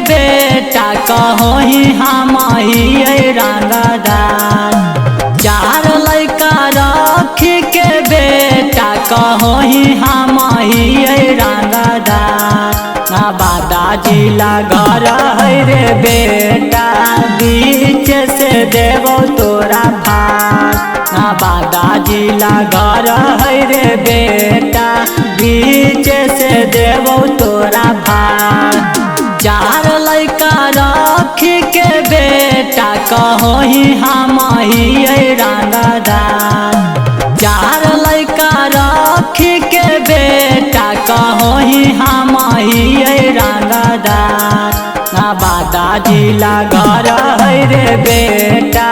बेटा कहो ही हम ही रंगदार। चार लड़का रख के बेटा कहो ही हम ही रंगदार। नवादा जिला घर है रे बेटा बीच से देवो तोरा भार। नवादा जिला घर है रे बेटा बीच से देवो तोरा भार। चार लड़का रख के बेटा कहो ही हम ही रंगदार। चार लड़का रख के बेटा कहो ही हम ही रंगदार। नवादा जिला घर है रे बेटा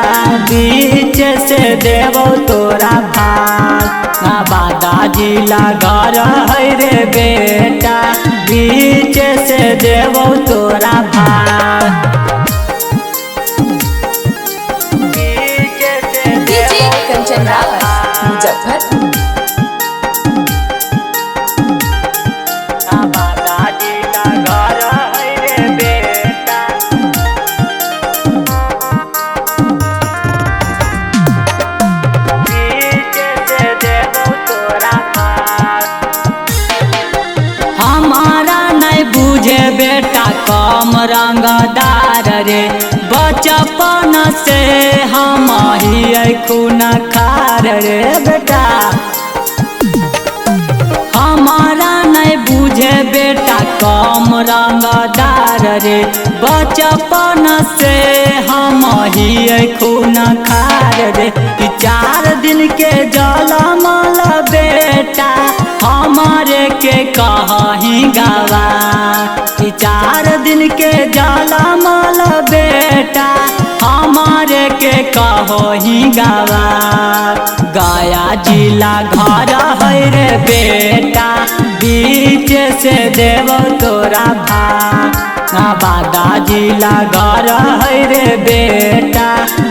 बीच से देवो तोरा भार। नवादा जिला घर है रे बेटा बीच से देवो तोरा भार। डीजे कंचन रावत मुजफ्फरपुर। नवादा जिला घर है रे बेटा बीच से देवो तोरा भार। हमारा नहीं बुझे बेटा कम रंगदार रे, बचपन से हम ही खून खार रे बेटा। हमारा नहीं बुझे बेटा कम रंगदार रे, बचपन से हम ही खून खार रे। चार दिन के जलमल बेटा हमारे के कहीं गवा। चार दिन के जलमल बेटा हमारे के कहीं गवा। गया जिला घर है रे बेटा बीच से देवो तोरा भार। नवादा जिला घर है रे बेटा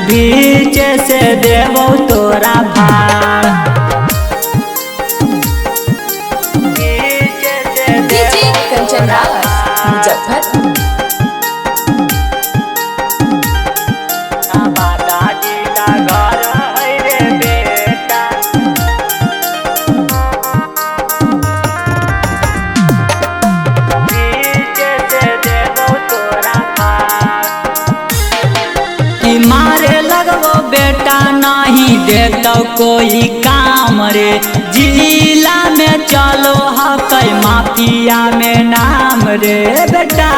बीच से देवो तोरा भार। डीजे कंचन रावत मुजफ्फरपुर। नवादा जिला घर है रे बेटा बीच से देवो तोरा भार। कि मारे लगबो बेटा नहीं देतो कोई काम रे, जिला में चलो हकै माफिया में नाम रे बेटा।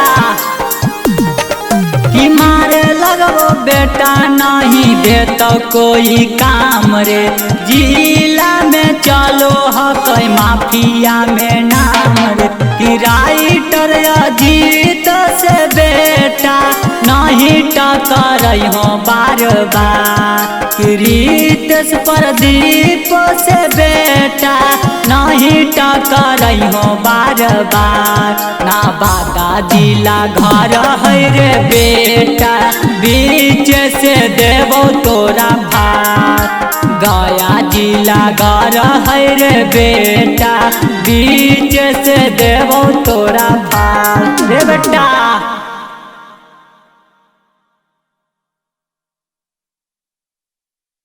कि मारे लगबो बेटा नहीं देतो कोई काम रे, जिला में चलो हकै माफिया में नाम रे। कि राइटर अजीत से बेटा नहीं टकरै हो बार बार। कि रितेश प्रदीप से बेटा नहीं टकरै हो बार बार। नवादा जिला घर है रे बेटा बीच से देवो तोरा भार। गया जिला घर है रे बेटा बीच से देवो तोरा भार रे बेटा।